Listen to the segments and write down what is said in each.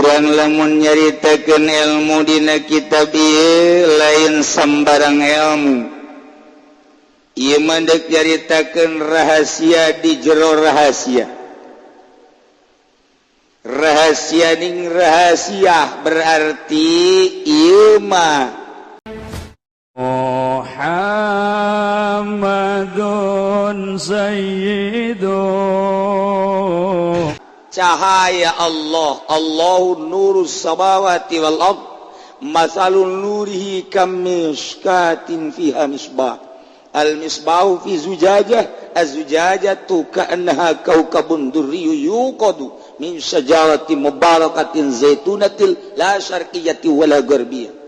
Urang lamun nyaritakeun ilmu dina kitab ieu lain sambarang ilmu. Ieu mah deuk nyaritakeun rahasia di jero rahasia. Rahasia ning rahasia berarti ieu mah Muhammadun sayyidu cahaya Allah, Allahu nurus samawati wal ard, masalun nurihi kamishkatin fiha misbah, al misbahu fi zujajah, az-zujajatu ka'annaha kawkabun durriyyu yuqadu min syajaratin mubarakatin zaitunatil la syarqiyyati wala gharbiyah.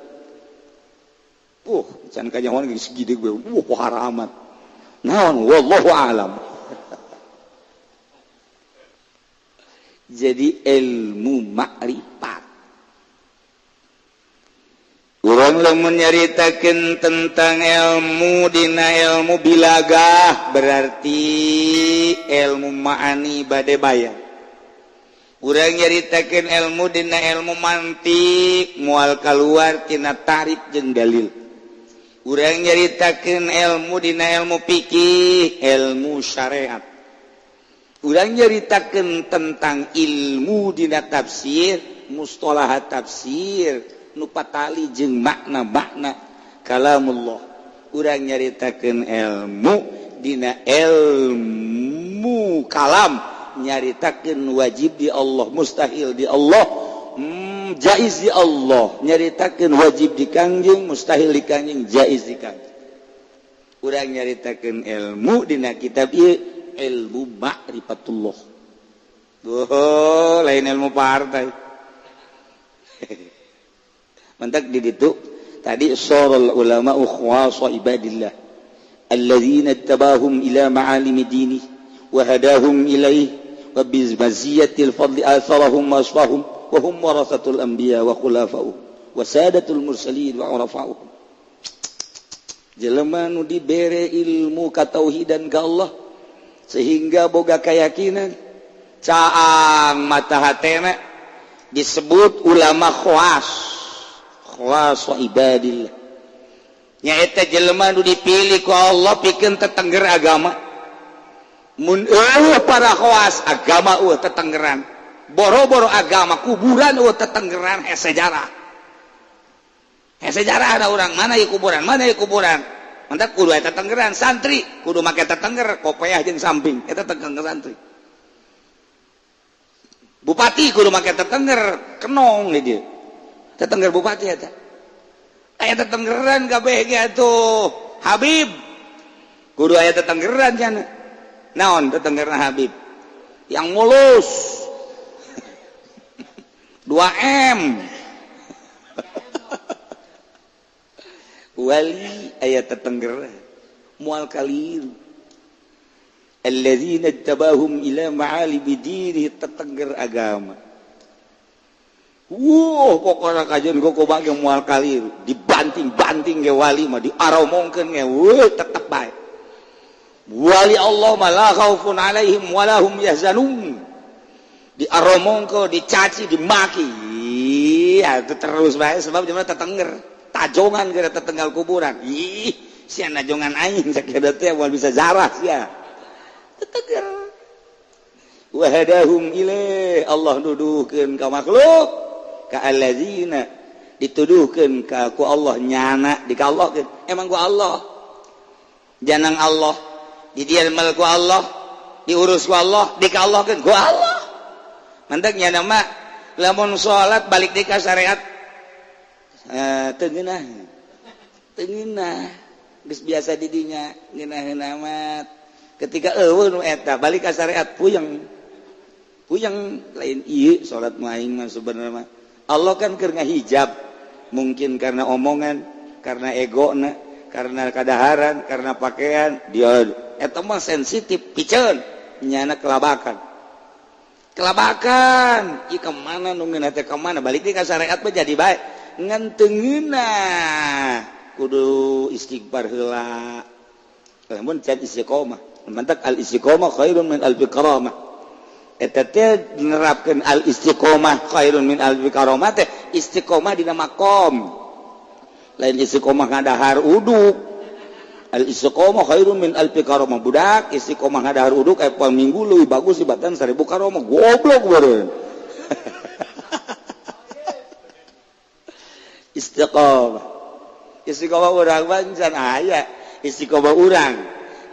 Can kanyahoan geus gede gue. Pohara amat. Naon wallahu alam. Jadi ilmu makrifat. Urang lamun nyaritakeun tentang ilmu dina ilmu bilagah berarti ilmu ma'ani bade bayar. Urang nyaritakeun ilmu dina ilmu mantik moal kaluar tina tarif jeung dalil. Urang nyaritakeun ilmu dina ilmu fikih, ilmu syariat. Urang nyaritakeun tentang ilmu dina tafsir, mustalahat tafsir, nu patali jeung makna-makna kalamullah. Urang nyaritakeun ilmu dina ilmu kalam, nyaritakeun wajib di Allah, mustahil di Allah, jaiz di Allah, nyaritakeun wajib di Kangjeng, mustahil di Kangjeng, jaiz di Kangjeng. Urang nyaritakeun ilmu dina kitab ieu ilmu ma'rifatullah. Duh, lain ilmu partai. Mantak di ditu tadi sorol ulama khawasa ibadillah alladzina tabahum ila ma'alim dini wa hadahum ilaih wa bizmaziyatil fadli atharahum wa asfahum wa hum warasatul anbiya wa khulafa'uhum wa sadatul mursalin wa urafa'uhum. Jelema nu dibere ilmu katauhidan ka Allah sehingga boga keyakinan caang mata hatena disebut ulama khawas, khawas ibadillah. Nyaeta jelema nu dipilih ku Allah pikeun tetengger agama. Mun eueuh para khawas agama eueuh tetenggeran, boro-boro agama kuburan eueuh tetenggeran hese sejarah. Hese sejarah ada urang mana ieu kuburan, mana ieu kuburan. Mantak kudu eta tenggeran santri, kudu make tetengger kopeah jeung samping, eta tetengger santri. Bupati kudu make tetengger kenong di dieu. Tetengger bupati eta. Aya tetenggeran kabeh ge atuh. Habib kudu aya tetenggeran cenah. Naon tetenggerna Habib? Yang mulus. 2M. Wali aya tetengger moal kaliru alladzina tabahum ila ma'alib dini tetengger agama. Wuh pokona kajian koko bage moal kaliru dibanting-banting ge wali mah diaromongkeun ge wuh tetep bae. Wali Allah mah la khaufun alaihim wa lahum yahzanun. Diaromongkeun, dicaci, dimaki, ya terus bae sebab jelema tetengger. Tajongan gara tetenggal kuburan. Ih, sia najongan aing sakieu teh moal bisa zarah sia. Tetengger. Wa hadahum ilaih, Allah nuduhkeun ka makhluk ka allazina dituduhkeun ka ku Allah nyana di ka Allah emang ku Allah. Janang Allah, didiamel ku Allah, diurus ku Allah, di ka Allahkeun ku Allah. Mantak nyana mah lamun salat balik di ka syariat tengenah tengenah geus biasa didinya ngeunah amat ketika eueuh nu eta balik ka syariat puyeng puyeng lain ieu salat mah aing mah sebenarnya mah Allah kan keur ngahijab mungkin karena omongan, karena egona, karena kadaharan, karena pakaian dia eta mah sensitif piceun nyana kelabakan kelabakan ieu ka mana nu ngeunah teh ka mana balik deui ka syariat mah jadi bae ngan teu ngeunah kudu istighfar heula lamun can istiqomah mantak al istiqomah khairun min alfi karamah. Eta teh nerapkeun al istiqomah khairun min alfi karomah teh istiqomah dina makom. Lain istiqomah ngadahar uduk. Al istiqomah khairun min alfi karomah budak istiqomah ngadahar uduk aya poe minggu leuwih bagus dibatan 1000 karomah goblok beureun. Istiqomah. Istiqomah urang mah can aya. Istiqomah urang.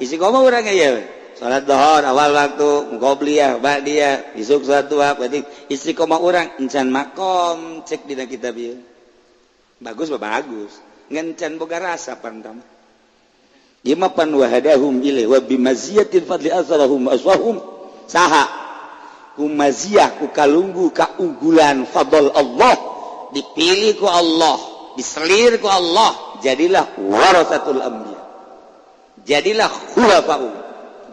Istiqomah urang ieu. Salat dhuhur awal waktu, qobliyah, ba'diyah, isuk salat duha, berarti istiqomah urang encan makom cek dina kitab ieu. Bagus mah bagus, ngan can boga rasa pan tama. Ieu mah pan wahadahum ilaihi wa bimaziyatil fadli azrahum aswahum. Saha ku maziyah ku kalunggu kaunggulan fadl Allah, dipilih ku Allah, diselir ku Allah, jadilah warasatul anbiya. Jadilah khulafa'u,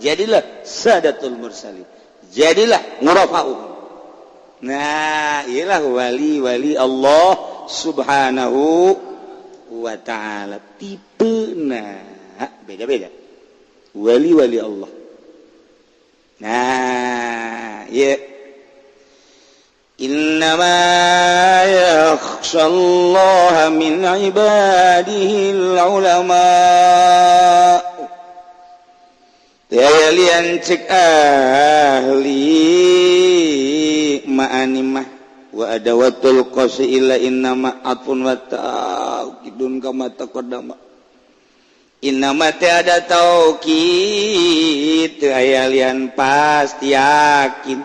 jadilah sadatul mursalin, jadilah ngurafa'u. Nah, ialah wali-wali Allah subhanahu wa ta'ala. Tipe nah beda-beda wali-wali Allah. Nah, ya innama yakhshallaha min ibadihil ulama. Lian cek ahli ma'animah wa adawatul qasi illa innama atfun wa ta'kidun kama taqaddama. Innama teh ada taukid teu aya lian pasti yakin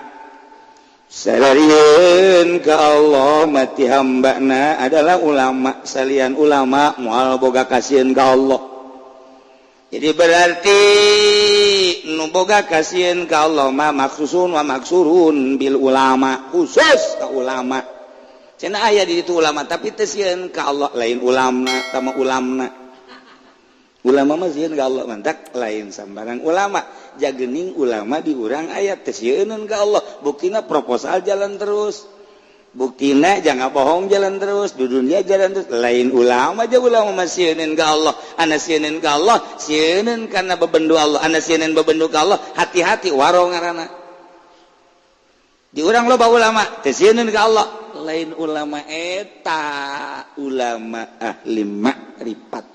salarieun ka Allah mati hambana adalah ulama salian ulama moal boga kasieun ka Allah. Jadi berarti nu boga kasieun ka Allah mah maksusun wa maksurun bil ulama, khusus ka ulama. Cenah aya di ditu ulama tapi teu sieun ka Allah, lain ulama tama ulamna. Ulama mah sieun ka Allah mantak lain sambarang ulama. Jagening ulama di urang aya teu sieuneun ka Allah, buktina proposal jalan terus. Buktina jangan bohong jalan terus, di dunia jalan terus. Lain ulama aja ulama mah sieuneun ka Allah, ana sieuneun ka Allah, sieuneun kana bebendu Allah, ana sieuneun bebendu ka Allah, hati-hati waro ngaranna. Di urang loba ulama teu sieuneun ka Allah, lain ulama eta, ulama ahli makrifat,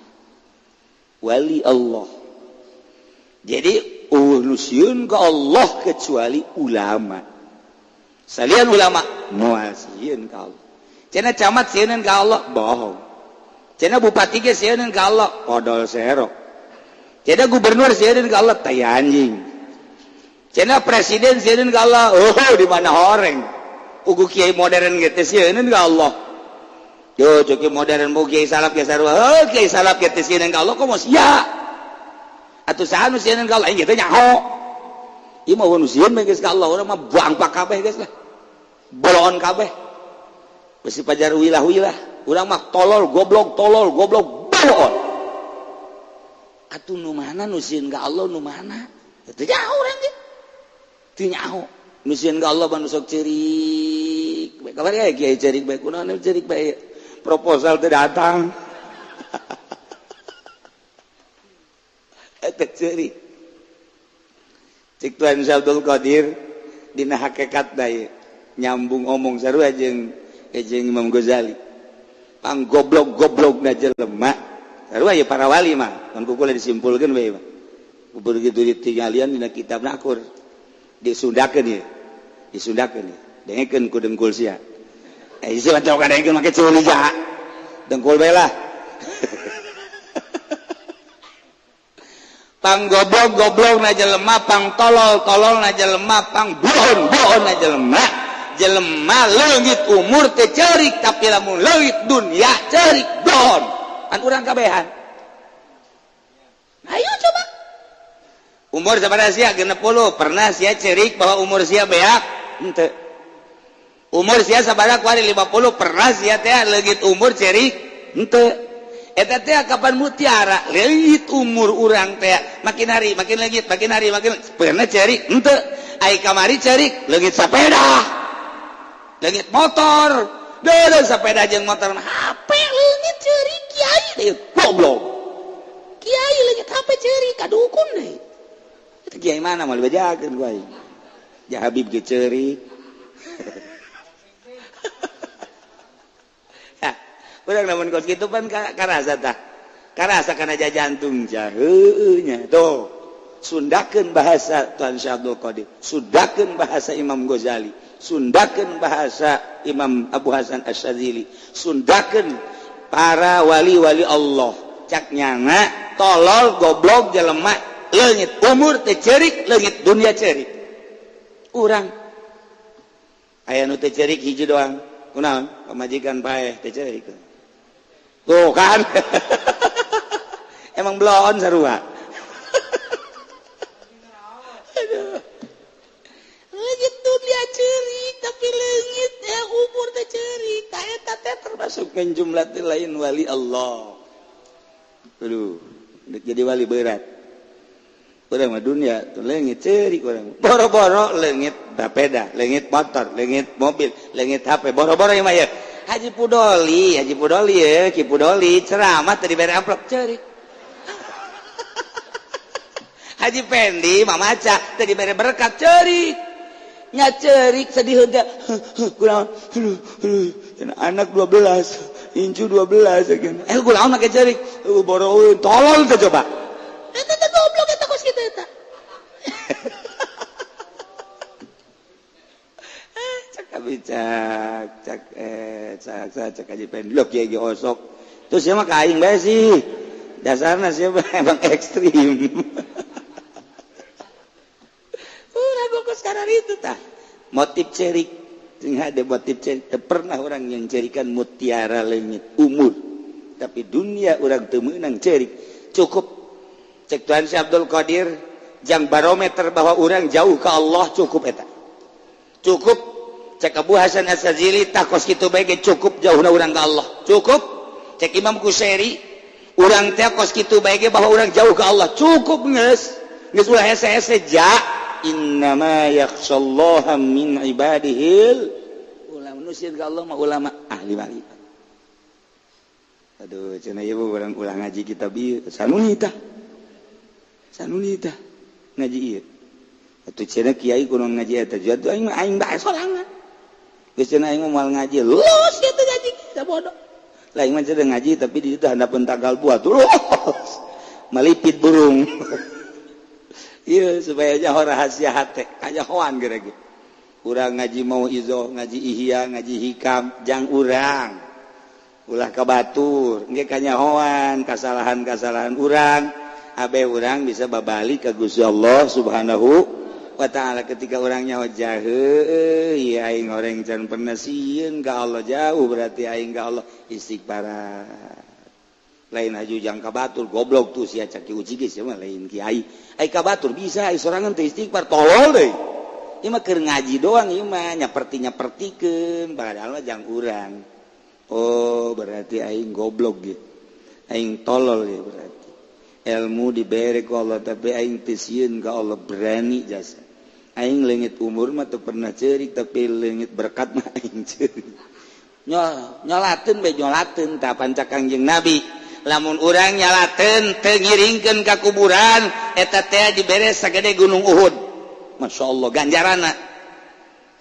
wali Allah. Jadi eueuh nu sieun ka Allah kecuali ulama. Salian ulama moal sieun ka Allah. Cenah camat sieun ka Allah, bohong. Cenah bupati ge sieun ka Allah, odol serok. Cenah gubernur sieun ka Allah, tai anjing. Cenah presiden sieun ka Allah, oh di mana horeng. Ugu kiai modern ge teh sieun ka Allah. Yo cek modern mau kiai salaf ge sarua, oh kiai salaf ge teh sieun ka Allah komo sia. Atuh saha nu sieun ka Allah aing ge teh nyaho. Ieu mah nu sieun geus ka Allah, urang mah bangpak kabeh geus lah. Boloon kabeh. Besi pajar wilah-wilah, urang mah tolol goblok boloon. Atuh nu mana nu sieun ka Allah nu mana? Teu nyaho urang ge. Teu nyaho. Nu sieun ka Allah mah nu sok ceurik. Bae kabar ya kiai ceurik bae kunaon ceurik bae. Proposal teu datang. Eta ceurik. Cik Tuan Abdul Qadir dina hakikat da nyambung omong sarua jeung Imam Ghazali. Pang goblok-goblokna jelema sarua ye para wali mah, kan kukula disimpulkeun bae mah. Begitu ditinggalian dina kitab nakur disundakeun ye. Disundakeun ye. Dengekeun ku dengkul sia. Sia mah teu kadengekeun make ceuli jaha. Dengkul bae lah. Pang goblok-goblok na jelema, pang tolol-tolol na jelema, pang bohon-bohon na jelema. Jelema leungit umur teh ceurik tapi lamun leungit dunia ceurik bohon. Kan urang kabehan. Ayo coba. Umur sabaraha sia? 60. Pernah sia ceurik bahwa umur sia beak? Henteu. Umur sia sabaraha kuari 50, pernah sia teh leungit umur ceurik? Henteu. Eta teh kapan mutiara leungit umur urang teh makin hari makin leungit, makin hari makin pernah ceurik henteu. Ai kamari ceurik leungit sepeda, leungit motor, deuleu sepeda jeung motor mah HP leungit ceurik kiai deui goblok. Kiai leungit HP ceurik ka dukun deui. Itu kiai mana moal dibejakeun ku aing. Ya Habib ge ceurik. Urang lamun kos kitu pan karasa tah. Karasa kana jantung heueuh nya. Tuh, sundakeun bahasa Tuan Syekh Abdul Qadir, sundakeun bahasa Imam Ghazali, sundakeun bahasa Imam Abu Hasan Asy-Syadzili, sundakeun para wali-wali Allah. Cak nyana tolol goblok jelema leungit umur teh ceurik, leungit dunia ceurik. Urang aya nu teu ceurik hiji doang. Kunaon? Pamajikan paeh teu ceurik. Tuh kan. Emang belon sarua. Aduh. Leungit dunia ceurik tapi leungit ya umur teh ceurik. Tah eta teh termasuk menjumlah lain wali Allah. Aduh, jadi wali berat. Urang mah dunia tuh leungit ceurik urang. Boro-boro leungit bapeda, leungit motor, leungit mobil, leungit HP, boro-boro ieu mah ya. Haji Pudoli ya, Ki Pudoli ceramah teu dibere amplop ceurik. Haji Pendi mamaca teu dibere berkat ceurik. Nya ceurik sedih teh. Kunaon? Anak 12, incu 12 ya. Kunaon make ceurik? Boro tolol teh coba. Eta teh goblok eta kos kitu eta. Cak cak cak cak cak Haji Pendi lho kieu ge osok. Terus sia mah ka aing bae sih. Dasarna sia emang ekstrim. Urang kok sekarang itu tah. Motif cerik. Sing hade motif cerik. Teu pernah orang yang cerikan mutiara leungit umur. Tapi dunia urang teu meunang cerik. Cukup cek Tuhan Syekh Abdul Qadir jang barometer bahwa urang jauh ke Allah cukup eta. Cukup cek Abu Hasan Asy-Syadzili takos kitu bae ge cukup jauhna urang ka Allah. Cukup cek Imam Kusyairi urang teh kos kitu bae ge bahwa urang jauh ka Allah. Cukup geus. Geus ulah hese-hese ja innama yakhshallaha min ibadihil ulama. Nu sieun ka Allah mah ulama ahli makrifat. Aduh cenah ieu urang ulah ngaji kitab ieu sanuni tah. Sanuni tah ngaji ieu. Atuh cenah kiai kudu ngaji eta atuh aing mah aing bae sorangan. Geus cenah aing mah moal ngaji. Lulus kitu ngaji kita bodoh. Lah aing mah cenah ngaji tapi di ditu handapeun tanggal buah terus. Malipit burung. Ieu supaya nyaho rahasia hate, kanyahoan geura ge. Urang ngaji mau izo, ngaji ihya, ngaji hikam, jang urang. Ulah ka batur, engke kanyahoan kasalahan-kasalahan urang. Abe urang bisa babalik ka Gusti Allah Subhanahu wa ta'ala ketika orang nyawa jahe ya aing horeng can pernah sieun ka Allah jauh berarti aing ka Allah istighfar lain aju jang ka batur goblok tuh sia cak uji geus mah lain kiai ai ka batur bisa ai sorangan teh istighfar tolol deui ieu mah keur ngaji doang ieu mah nyaperti-nyapertikeun padahal mah jang urang oh berarti aing goblok ge aing tolol ya berarti ilmu dibere ku Allah tapi aing teu sieun ka Allah berani jasa aing leungit umur mah teu pernah ceurik tapi leungit berkat mah aing ceurik nyolateun bae nyolateun tah panca Kangjeng Nabi lamun urang nyalateun teu ngiringkeun ka kuburan eta teh dibere sagede gunung Uhud masyaallah ganjaranna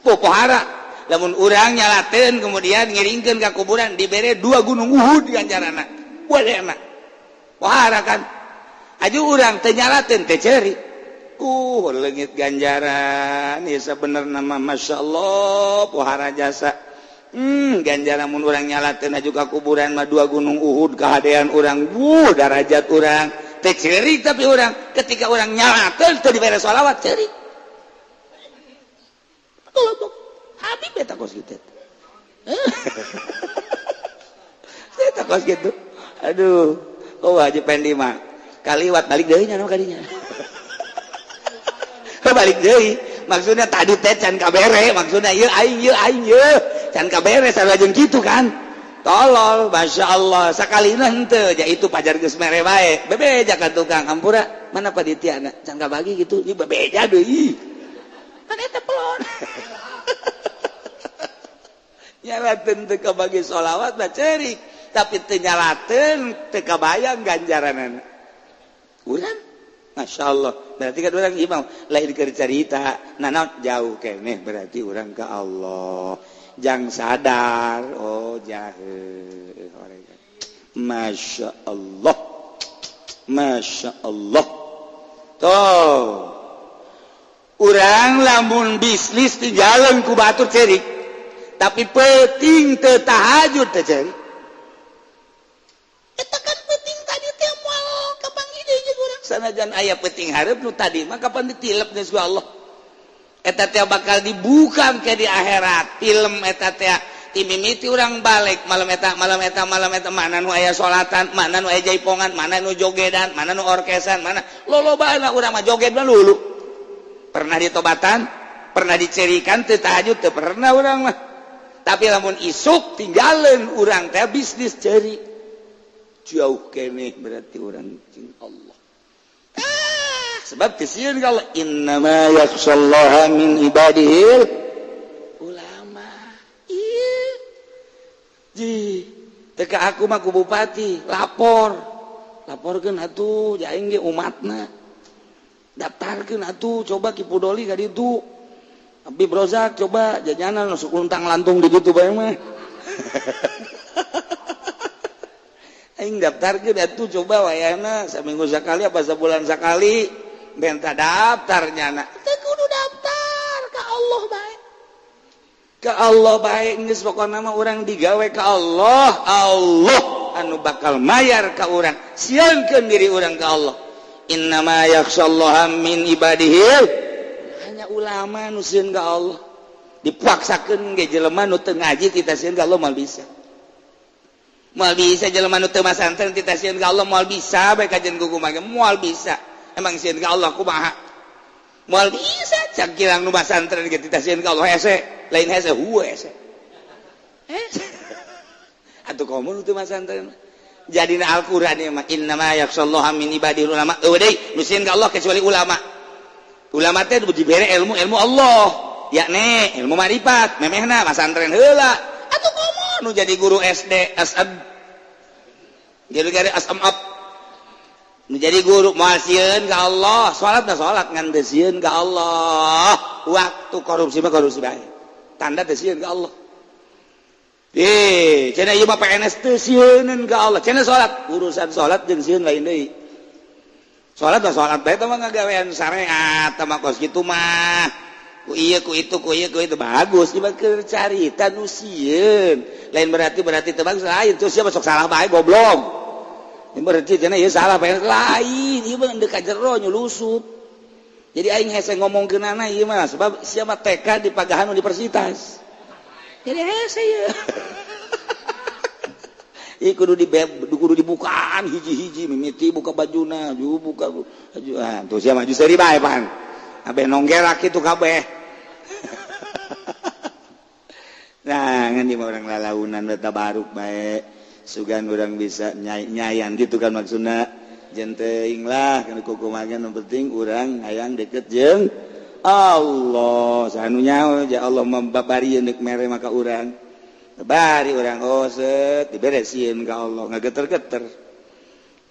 popohara lamun urang nyalateun kemudian ngiringkeun ka kuburan dibere 2 gunung Uhud ganjaranna boleh enak pohara kan aju urang teu nyalateun teu ceurik leungit ganjaran ieu sabenerna mah masyaallah pohara jasa ganjaran mun urang nyalateun aju ka kuburan mah 2 gunung Uhud kahadean urang wuh darajat urang teu ceurik tapi urang ketika urang nyalateun teu dibere sholawat ceurik goblok Habib eta kos kitu eta kos kitu aduh oh Haji Pendi mah kaliwat balik deui nya kadinya balik deui maksudnya tadi teh can kabere maksudnya ieu aing ieu can kabere sarua jeung kitu kan tolol Masya Allah sakalina henteu ja itu pajar geus mere bae bebeja ka tukang hampura mana panitia can kabagi gitu ieu bebeja deui kan eta pelon nyalateun teu kabagi sholawat mah ceurik tapi teu nyalateun teu kabayang ganjaranana urang Masya Allah, berarti kan orang imam lain keur carita nah naon jauh keneh berarti orang ke Allah jang sadar oh jahe. Masya Allah, Masya Allah. Tuh urang lamun bisnis di jalan ku batur cerik, tapi penting teu tahajud teh cerik. Eta kan penting tadi teh moal kapanggih deui jeung urang sanajan aya penting hareup nu tadi mah kapan ditilep geus ku Allah. Eta teh bakal dibuka ke di akhirat film eta teh timimiti urang balik malam eta malam eta malam eta mana nu aya salatan, mana nu aya jaipongan, mana nu jogedan, mana nu orkesan, mana lolobana urang mah joget mah lulu. Pernah ditobatan, pernah dicerikan teu tahajud teu pernah urang mah. Tapi lamun isuk tinggalin urang teh bisnis ceri. Jauh keneh berarti urang jeung Allah. Ah, sebab teu sieun ka Allah, innama yakhshallaha min ibadihil ulama. Iya. Ji, teka aku mah ku bupati, lapor. Laporkeun atuh, aing ge umatna. Daftarkeun atuh, coba Ki Pudoli ka ditu. Habib Rozak coba jajanan masuk luntang lantung di ditu bae mah. Aing daftarkeun atuh coba wayahna saminggu sakali apa sabulan sakali minta daftar nyana. Teu kudu daftar ka Allah bae. Ka Allah bae geus pokona mah urang digawe ka Allah, Allah anu bakal mayar ka urang. Sieunkeun diri urang ka Allah. Innama yakhshallaha min ibadihi. Hanya ulama nu sieun ka Allah. Dipaksakeun ge jelema nu teu ngaji tita sieun ka Allah moal bisa. Moal bisa jelema nu teu masantren tita sieun ka Allah moal bisa bae kajian kumaha moal bisa. Emang sieun ka Allah kumaha? Moal bisa cak kirang nu masantren ge tita sieun ka Allah hese, lain hese hue hese. Hese. Atuh komo nu teu masantren. Jadina Al-Qur'an ieu mah innama yakhshallaha min ibadil ulama. Eueuh deui nu sieun ka Allah kecuali ulama. Ulama teh dibere ilmu ilmu Allah, yakni ilmu marifat, memehna masantren heula. Atuh komo nu jadi guru SD, SM. Jadi gare SM up. Nu jadi guru moal sieun ka Allah, salat na salat ngan teu sieun ka Allah. Waktu korupsi mah korupsi bae. Tanda teu sieun ka Allah. Cenah ieu mah PNS teu sieuneun ka Allah. Cenah salat, urusan salat jeung sieun lain deui. Salat mah salat bae teh mah ngagawean syariat mah kos kitu mah. Ku ieu ku itu ku ieu ku itu bagus ieu mah keur carita nu sieun. Lain berarti teu bagus lain terus siapa sok salah bae goblok. Ini berarti cenah ieu salah PNS lain ieu mah deuk ka jero nyulusup. Jadi aing hese ngomongkeunana ieu mah sebab sia mah TK di Pagahan Universitas. Jadi hese ieu. Ieu kudu kudu dibukaan hiji-hiji mimiti buka bajuna, ju buka baju. Ah, tuh sia maju seuri bae pan. Abe nonggerak kitu kabeh. Nah, ngan di urang lalaunan beta baruk bae. Sugan urang bisa nyayan gitu kan maksudna. Jeung teuing lah kana kukumaha nu penting urang hayang deket jeung Allah. Sanu nyaho ja Allah mambabarieun deuk mere maka urang. Bari urang oh set dibere sieun ka Allah ngageter-geter.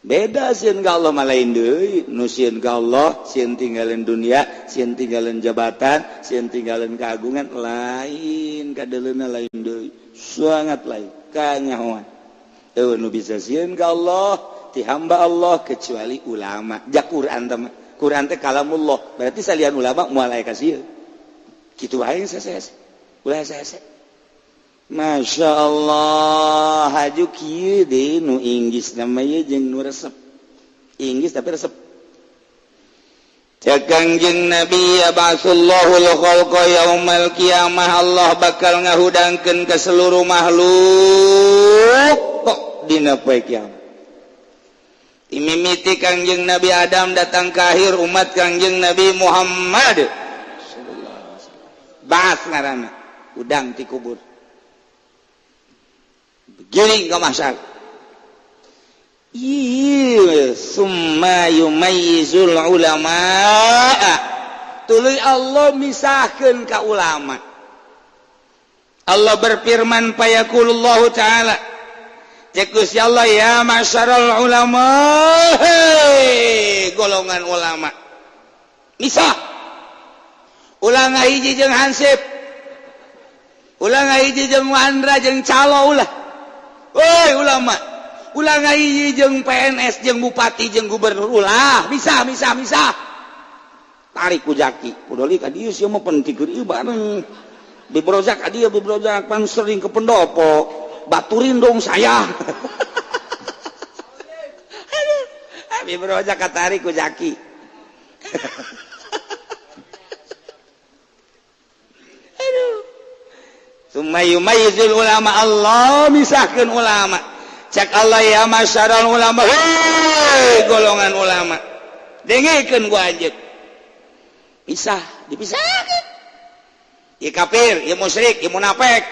Beda sieun ka Allah mah lain deui, nu sieun ka Allah sieun tinggalin dunia, sieun tinggalin jabatan, sieun tinggalin keagungan lain kadeleuna lain deui. Sangat lain kanyahoan. Eueuh nu bisa sieun ka Allah ti hamba Allah kecuali ulama. Ja Quran teh Quran teh kalamullah, berarti salian ulama moal aya ka sieun. Kitu wae sese. Ulah sese. Masya Allah, haju kieu deui nu Inggris namanya jeung nu resep. Inggris tapi resep. Cek Kangjeng Nabi ya ba'atsullahul khalqa yaumal qiyamah, Allah bakal ngahudangkeun ke seluruh makhluk kok dina poe kiamat. Mimiti Kangjeng Nabi Adam datang ke akhir umat Kangjeng Nabi Muhammad sallallahu alaihi wasallam. Ba'ats ngaranna, udang ti kubur. Giring ke mahsyar. Iya, summa yumayyizul ulama. Tuluy Allah misahkeun ka ulama. Allah berfirman payaqulullahu ta'ala. Cek Gusti Allah ya masyaral ulama. Hei, Golongan ulama misah ulah ngahiji jeung hansip, ulah ngahiji jeung Wandra jeung calo ulah. Woi ulama, ulah ngahiji jeung PNS jeung bupati jeung gubernur ulah, misah misah misah. Tarik ku jaki, kudoli ka dieu sia mah penting keur ieu bareng. Bibrojak ka dieu bibrojak pan sering ke pendopo, baturin dong saya. Aduh, bibrojak katarik ku jaki. Aduh. Summa yumayyizul ulama, Allah misahkeun ulama. Cek Allah ya masyaral ulama, hei golongan ulama. Dengekeun gua anjeun. Pisah, dipisahkeun. Ieu kafir, ieu musyrik, ieu munafik,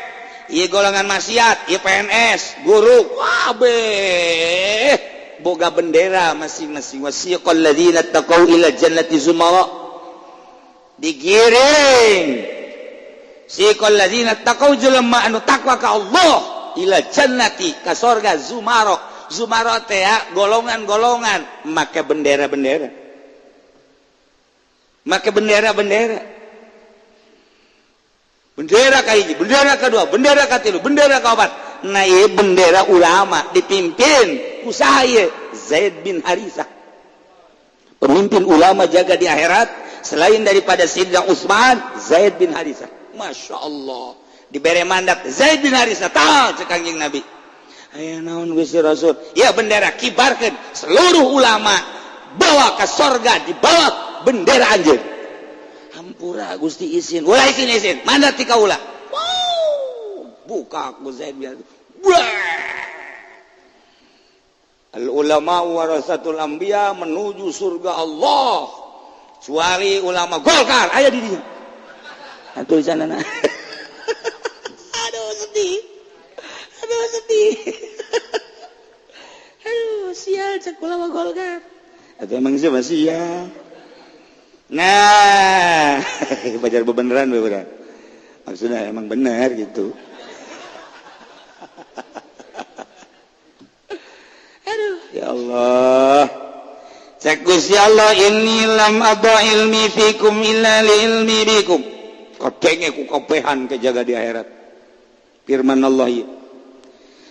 ieu golongan maksiat, ieu PNS, guru, kabeh boga bendera masing-masing. Wasiqal ladzina taqau ila jannati zumara. Digiring siqal ladzina taqau jelema anu takwa ka Allah ila jannati ka sorga zumara. Zumara teh golongan-golongan make bendera-bendera. Make bendera-bendera. Bendera kahiji, bendera kedua, bendera katilu, bendera kaopat. Nah, ieu bendera ulama dipimpin ku saha ieu? Zaid bin Haritsah. Pemimpin ulama jaga di akhirat selain daripada Sayyidina Utsman, Zaid bin Haritsah. Masya Allah. Dibere mandat Zaid bin Haritsah, tah cek Kangjeng Nabi. Aya naon Gusti Rasul? Ya bendera kibarkeun seluruh ulama bawa ke sorga di bawah bendera anjeun. Hampura Gusti izin. Ulah izin izin. Mandat ti kaula. Wow, buka ku Zaid bin Haritsah. Al ulama warasatul anbiya menuju surga Allah. Kecuali ulama Golkar aya di dieu. Nah, tulisanna. Aduh sedih. Aduh sedih. Aduh sial cek ulama Golkar. Atau emang sih masih ya. Nah, pacar bebeneran bebeneran. Maksudnya emang benar gitu. Aduh, ya Allah. Cek Gusti Allah inni lam adha ilmi fikum illa li ilmi bikum. Kadenge ku kabehan kejaga di akhirat. Firman Allah ieu.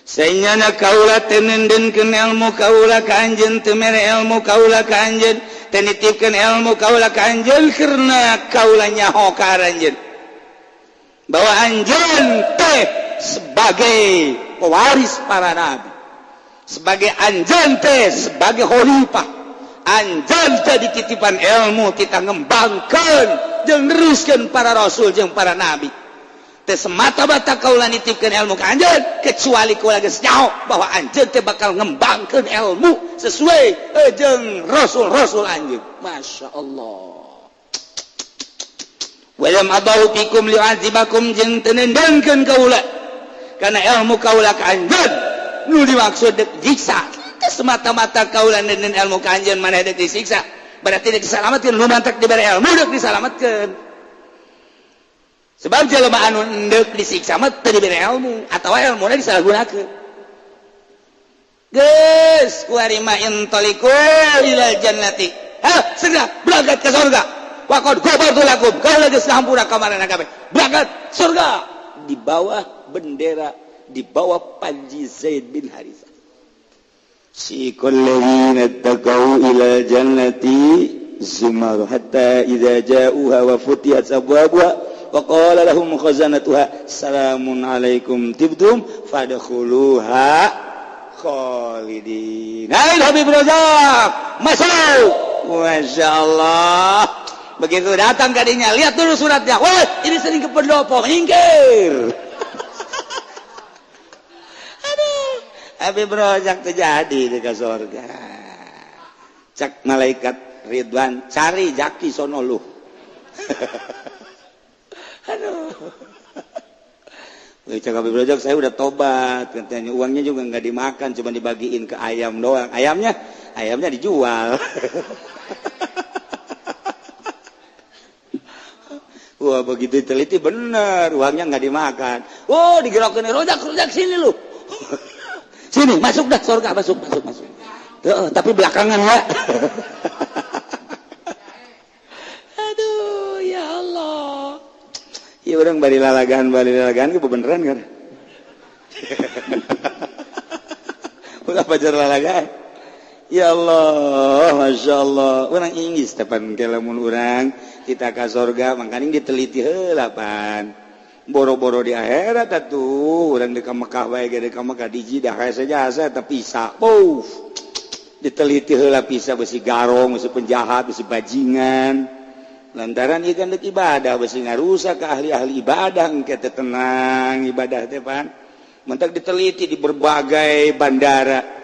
Sanyana kaula teu nendenkeun ilmu kaula ka anjeun, teu mere ilmu kaula ka anjeun, teu nitipkeun ilmu kaula ka anjeun karena kaula nyaho ka anjeun. Bahwa anjeun teh sebagai pewaris para nabi, sebagai anjeun teh sebagai khalifah, anjeun teh dititipan ilmu kita ngembangkeun jeung neruskeun para rasul jeung para nabi. Teh semata-mata kaula nitipkeun ilmu ka anjeun kecuali kaula geus nyaho bahwa anjeun teh bakal ngembangkeun ilmu sesuai jeung rasul-rasul anjeun. Masya Allah. Walam adahu fikum li'adzibakum jeung teu nendangkeun kaula kana ilmu kaula ka anjeun nu dimaksud deuk jiksa. Teh semata-mata kaula nenden ilmu ka anjeun maneh deuk disiksa, berarti deuk disalametkeun. Nu mantak dibere ilmu deuk disalametkeun. Sebab jelema anu endek disiksa mah teu dibere ilmu atawa ilmuna disalahgunakeun. Geus kuari mah intaliqu ilal jannati. Ha, segera berangkat ke surga. Wa qad ghafartu lakum. Kaula geus ngahampura ka maranehna kabeh. Berangkat surga di bawah bendera, di bawah panji Zaid bin Haritsah. Siqal ladzina taqau ila jannati zumar hatta idza ja'uha wa futihat abwabuha wa qala lahum khazanatuha salamun alaikum tibtum fadkhuluha khalidin. Hai Habib Razak, masuk. Masya Allah. Begitu datang kadinya, lihat dulu suratnya. Wah, ini sering ke pendopo, minggir. Aduh, Habib Razak terjadi di surga. Cek malaikat Ridwan, cari jaki sono lu. Aduh. Cek Habib Razak, saya udah tobat katanya, uangnya juga nggak dimakan, cuma dibagiin ke ayam doang. Ayamnya dijual. Wah, begitu teliti bener, uangnya nggak dimakan. Oh, digerokin, rojak sini lu. Sini, masuk dah surga, masuk. Tuh, tapi belakangan ya. Iya orang bari lalagan ge beneran kan. Ulah pajar lalagan. Ya Allah, Masya Allah. Orang Inggris tepan ke lamun urang kita ka sorga mangkaning diteliti heula pan. Boro-boro di akhirat atuh urang di ka Mekah bae ge di ka Mekah di Jidah hese jasa eta pisa. Puff. Diteliti heula pisa besi garong, besi penjahat, besi bajingan. Lantaran ieu kan deuk ibadah besi ngarusak ke ahli-ahli ibadah engke teh tenang ibadah teh pan. Mentak diteliti di berbagai bandara.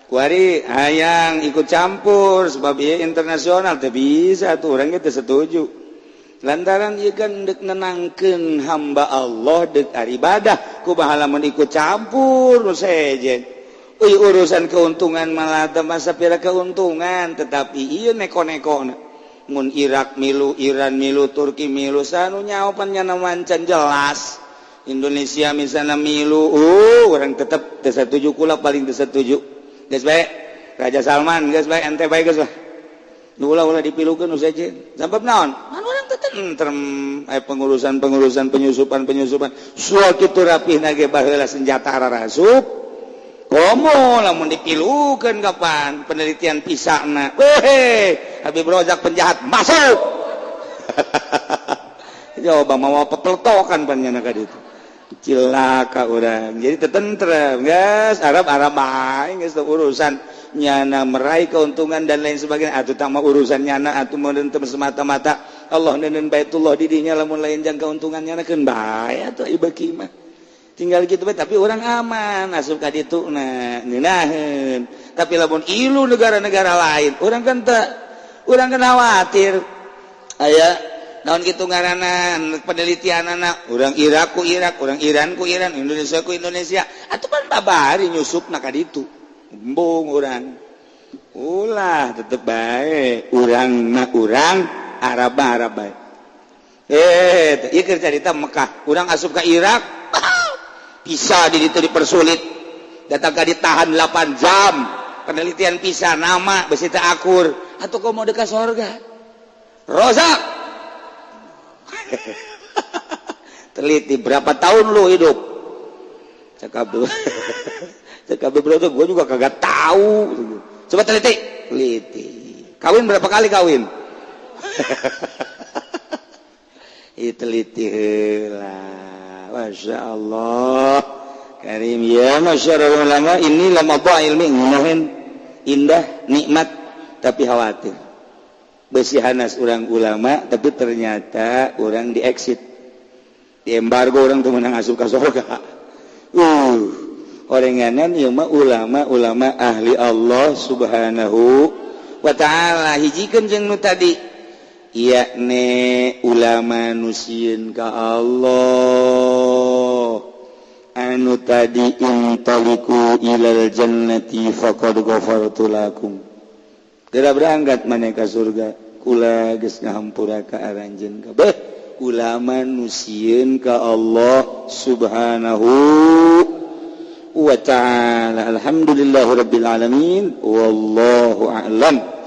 Kuari hayang ikut campur sebab ieu internasional teh bisa tuh urang ge teu setuju. Lantaran ieu kan deuk nenangkeun hamba Allah deuk ibadah kumaha lamun ikut campur nu sejen. Euy urusan keuntungan malah teh masa pira keuntungan tetapi ieu neko-nekona. Mun Irak milu, Iran milu, Turki milu, sanu nyaopan nyana wancan jelas. Indonesia misalnya milu, orang tetep teu satuju kula paling teu satuju. Geus bae Raja Salman, geus bae ente bae geus lah. Nu ulah-ulah dipilukeun nu sejen. Sabab naon? Kan urang teu tentrem aya pengurusan-pengurusan penyusupan-penyusupan. Sual kitu rapihna ge baheula senjata ararasup. Komo lamun dipilukeun kapan penelitian pisana. Weh, Habib Rozak penjahat masuk. Coba mau pepeltokan panjana ka ditu. Cilaka urang. Jadi tetentrem, geus Arab-Arab bae geus urusan nyana meraih keuntungan dan lain sebagainya atuh tah mah urusan nyana atuh mun teu semata-mata Allah neundeun Baitullah di dinya lamun lain jang keuntungan nyana keun bae atuh ibeuki mah. Tinggal gitu bae tapi orang aman asup ka ditu na ngeunaheun. Tapi lamun ilu negara-negara lain urang kan teu urang kan khawatir aya naon kitu ngaranna penelitianana urang Irak ku Irak, urang Iran ku Iran, Indonesia ku Indonesia atuh pan babari nyusupna ka ditu embung urang ulah tetep bae urang na urang Arab Arab bae ieu keur carita Mekah urang asup ka Irak bisa di ditu dipersulit datang ka ditahan 8 jam penelitian pisa nama besi teu akur atuh komo deuk ka sorga Rozak teliti berapa tahun lu hidup cakap cakap bro gue juga kagak tahu coba teliti teliti kawin berapa kali kawin teliti heula Masya Allah karim ya masyarakat ulama ini lama ilmi ngunahin indah nikmat tapi khawatir besi hanas orang ulama tapi ternyata orang di exit di embargo orang tuh menang asup ka surga orenganan ieu mah ulama-ulama ahli Allah subhanahu wa ta'ala hijikeun jeung nu tadi yakni ulama nu sieun ka Allah anu tadi intaliku ilal jannati faqad ghafartu lakum geura berangkat maneh ka surga kula geus ngahampura ka aranjeun kabeh ulama nu sieun ka Allah subhanahu wa ta'ala. Alhamdulillahirabbil alamin wallahu a'lam.